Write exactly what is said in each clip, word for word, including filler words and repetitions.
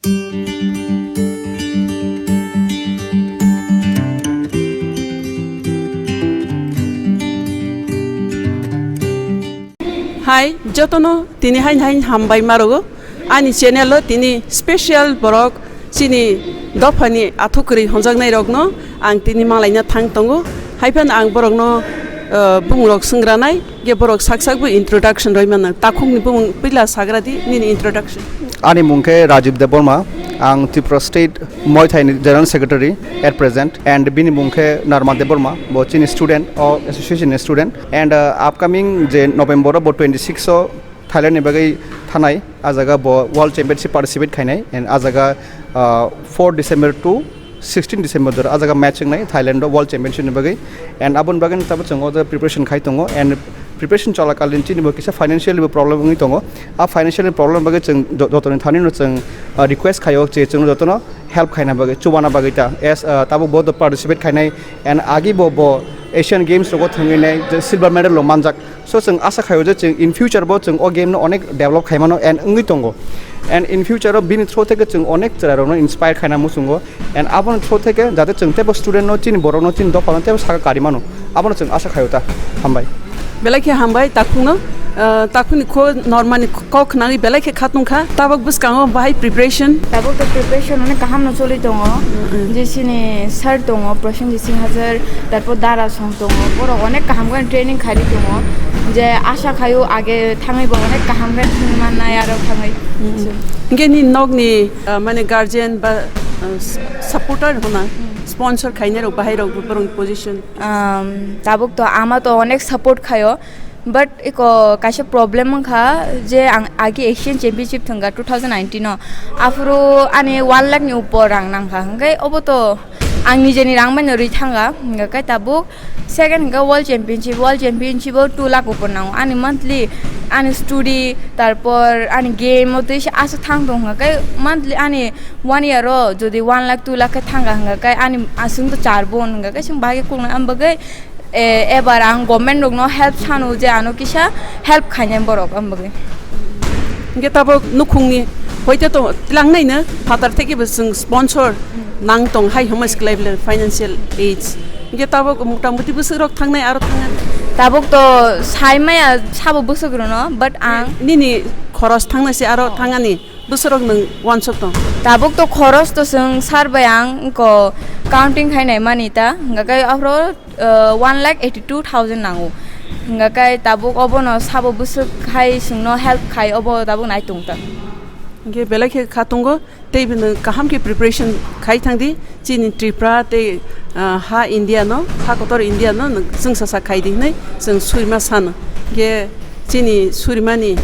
Hai, jotono tini hain hain hambai marogo. Ani channel o tini special borok chini dophani athuk kwrwi honjaknai rokno ang tini malaina thang tongo. Haiphano ang borokno, uh, bumung rok swngranai, ge borok sak sak bo introduction roi mano. Takhukni bumung puila sagradi nini introduction. Ani mung khe Rajiv Debbarma, ang Tripura State Muay Thai ni General Secretary at present, and bini mung khe Narma Debbarma, bo chini student, o association ni student, and, uh, upcoming je November o bo twenty six o Thailand ni bagwi thanai, a jaga bo World Championship participate khainai, and a jaga, uh, four December to sixteen December dor a jaga match wngnai Thailand o World Championship ni bagwi, and aboni bagwi tabo chwng o jaga preparation khai tongo, and preparation cholakalin chini bo kisa financial bo problem wngwi tongo. A financial problem bagwi chwng jo-, jotoni thani no chwng, uh, request khaio je chwng jotono help khaina bagwi, chubana bagwi ta, as, uh, tabuk bo participate khainai, and agi bo, bo Asian Games rogo thwngwi nai je silver medal rok manjak. So chwng asa khaio je chwng in future bo chwng o game no onek develop khaimano and wngwi tongo. And in future o bini through theke chwng onek chwrai rokno inspire khaina muchungo. And aboni through theke jate chwng teibo student no chini borok no chini dopha no teibo saka kari mano. Abono chwng asa khaio ta. Hambai. Belai khe hambai takhukno, ah, takhukni kho normani kok khwnagwi belai khe khatungkha. Tabok bwskango bahai preparation. Tabok to preparation onek kaham no choli tongo. Mm, mm. Je chini sir tongo, Prosenjit Singh Hajar, tarpor Dara Song tongo. Borok onek kaham khe training khaidi tongo. Je asa khaio age thangwi bo onek kaham khe thwngwi mannai aro thangwi. Mm, mm. So. Hingke ni nokni, ah, mane guardian ba, ah, s-, supporter hona, mm, sponsor khainai rok bahai rok borok position. Um, tabuk to ama to onek support khaio, but iko kaisa problem wngkha je ang agi Asian Championship thwngkha two thousand nineteen o, aphuru ani one lakh ni upor rang nangkha, hwnkhe obo to ang nijeni rang bai no rwi thangkha, hwnkhe tabuk second hwnkhe World Championship, World Championship o two lakh upor nango ani monthly, ani study, tarpor ani game o twi se aswk thang tong hwnkhe monthly ani one year o jodi one lakh two lakh khe thangkha hwnkhe ani aswk to char bon hwnkhe chwng bahai khe koknai, am bagwi. Eh, ebar ang government rokno help sanu je ano kisa help khainai borok, ang bagwi. Hingke tabok nukhungni hoite to twlangnaino phatar theke bo chwng sponsor nang tong hai hwnma se kwlai bwle financial aids. Hingke tabok mota moti bwswk rok thangnai aro thangna. Tabok to sai maya sabo bwswk rwno, but ang nini khoros thangnai se aro thangani bwswk rok nwng wansuk tong. Tabok to khoros to chwng sar bai ang ko counting khainai mani ta, hingke aphro uh, one lakh eighty two thousand nango. Hingga kai tabuk obono sabo bwswk hai chwngno help khai obo tabuk nai tong ta. Hingke belai khe kha tongo, tei bini kaham khe preparation khai thang di, chini Tripura tei, uh, ha India no, ha kotor India no nwng chwng sasa khai di hinui chwng surima sano. Hingke chini surimani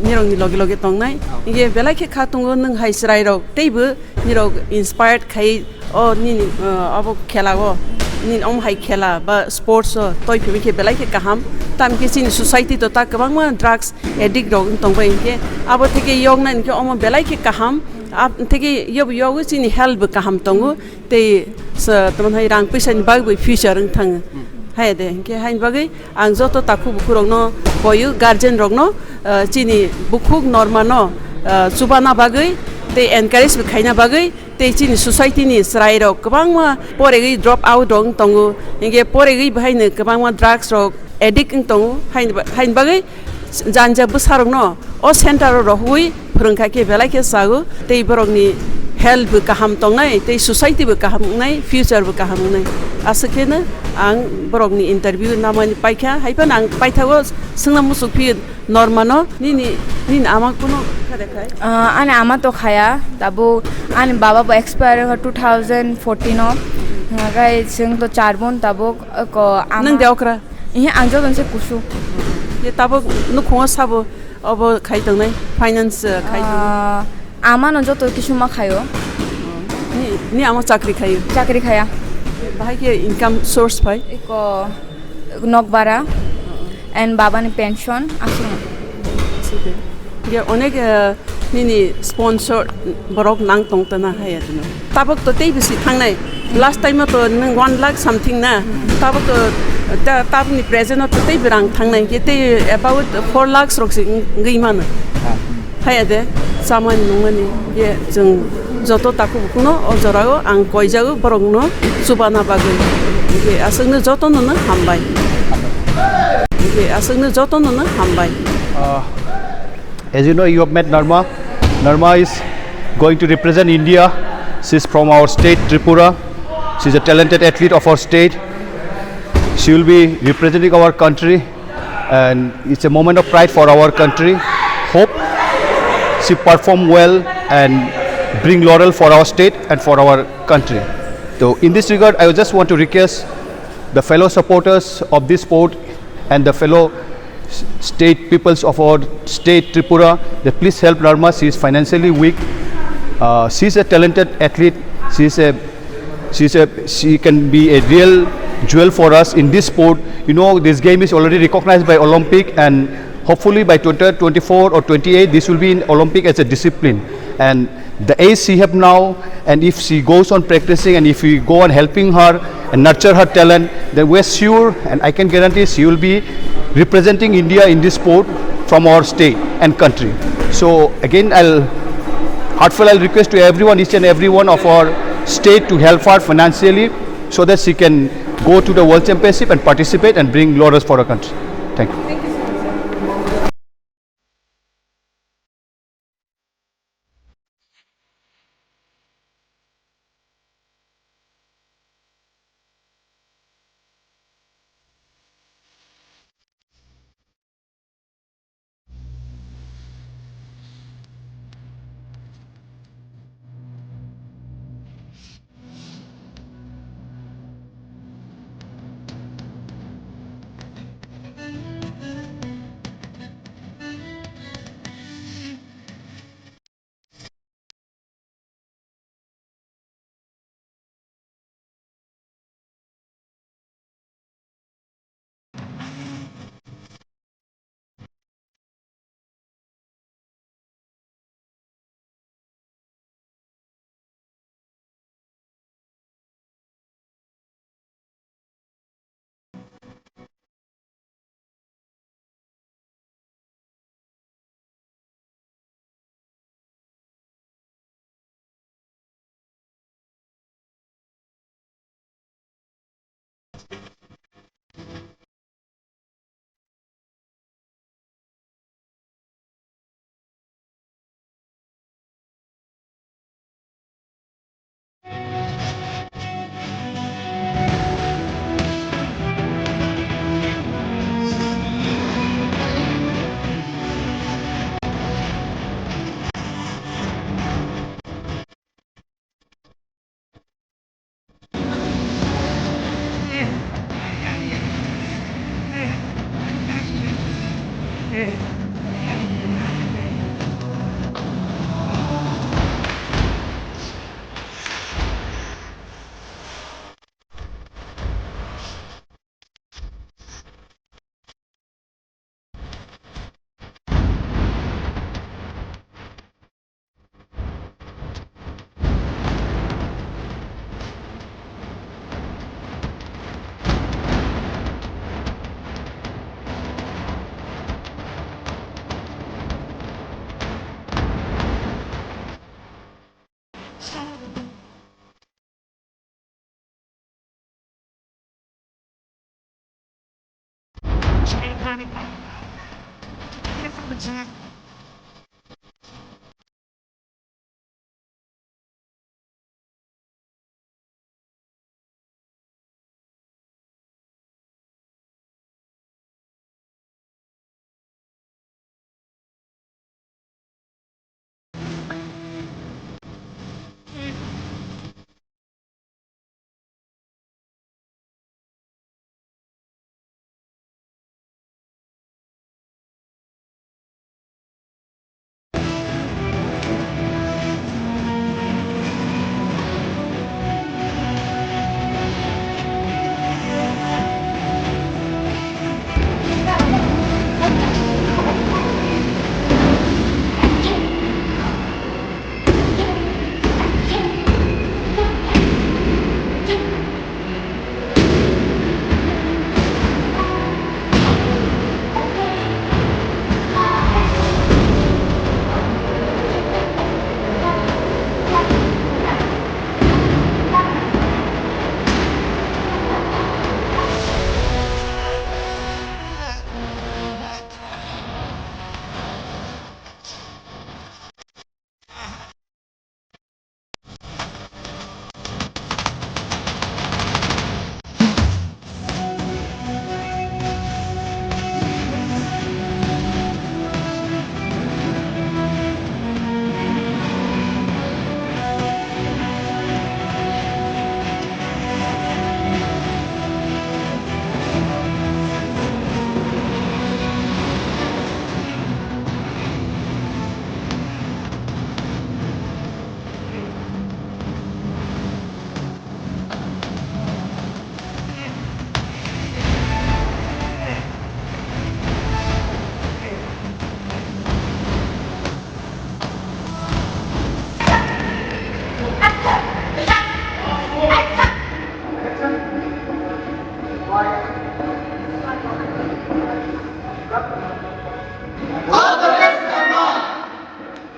nirokni loge loge tongnai. Hingke belai khe kha tongo nwng hai chwrai rok teibo nirok inspired khai o nini, uh, abo khela o, nini omo hai khela ba sports o toi phimikhe belai khe kaham. Tamkhe chini society to ta kwbangma drugs addict rok wng tongbai hinkhe abo theke yoknai hinkhe omo belai khe kaham. Ab-, theke yobo yogo chini health bo kaham tongo. Tei sa-, tamo hai rang puisa ni bagwi future wng thango. Hai de, hinkhe haini bagwi ang joto takhuk bukhuk rokno boyo guardian rokno, uh, chini bukhuk norma no, uh, chubana bagwi tei encourage bo khaina bagwi. Tei chini society ni chwrai rok kwbangma poregwi drop out rok wng tongo, hinkhe poregwi bahaino kwbangma drugs rok addict wng tongo, haini ba-, haini bagwi jani ja bwsa rokno o center o rohorwi phwrwng kha khe belai khe chago, tei borokni health bo kaham tongnai, tei society bo kaham wngnai, future bo kaham wngnai. Aswk kheno ang borokni interview namani paikha, haiphano ang paithago swngna muchuk phi. Normano nini, nini ama kunu kha de khai? Ah, ani ama to khaya, tabuk ani baba bo expire wngkha two thousand fourteen o. Hingkha khe chwng to char bon tabuk, ko ama. Nwng de okra? Ihi, ang joto se kusu. Ye tabuk nukhungo sabo obo khai tongnai, finance, eh, khai tongnai? Ah, ama no joto kisuma khayo. Ni, ni ama chakri khayo? Chakri khaya. Bahai khe income source phai? Iko, nokbara and baba ni pension aswk. Aswk. Ge onek, eh, nini sponsor borok nang tong tana hai atino. Tabok to tei bisi thangnai. Last time to nang one lakh something na. Tabok to ta-, tabok ni present to tei berang thangnai. Ge tei about four lakhs rok se ngui mano. Ah. Phaya de, chamani nungmani, ye chwng joto takhuk bukhukno o jorao ang koijago borokno chubana bagwi. Ye aswkno jotono no hambai. Ye aswkno jotono no hambai. Uh, as you know, you have met Narma. Narma is going to represent India. She's from our state, Tripura. She's a talented athlete of our state. She will be representing our country, and it's a moment of pride for our country. Hope she perform well and bring laurel for our state and for our country. So in this regard, I just want to request the fellow supporters of this sport and the fellow s- state peoples of our state, Tripura, that please help Narma. She is financially weak. Uh, she is a talented athlete. She is a she is a she can be a real jewel for us in this sport. You know, this game is already recognized by Olympic, and hopefully by twenty twenty-four or twenty-eight, this will be in Olympic as a discipline. And the age she have now, and if she goes on practicing, and if we go on helping her and nurture her talent, then we're sure, and I can guarantee, she will be representing India in this sport from our state and country. So again, I'll heartfelt I'll request to everyone, each and every one of our state, to help her financially so that she can go to the World Championship and participate and bring laurels for our country. Thank you.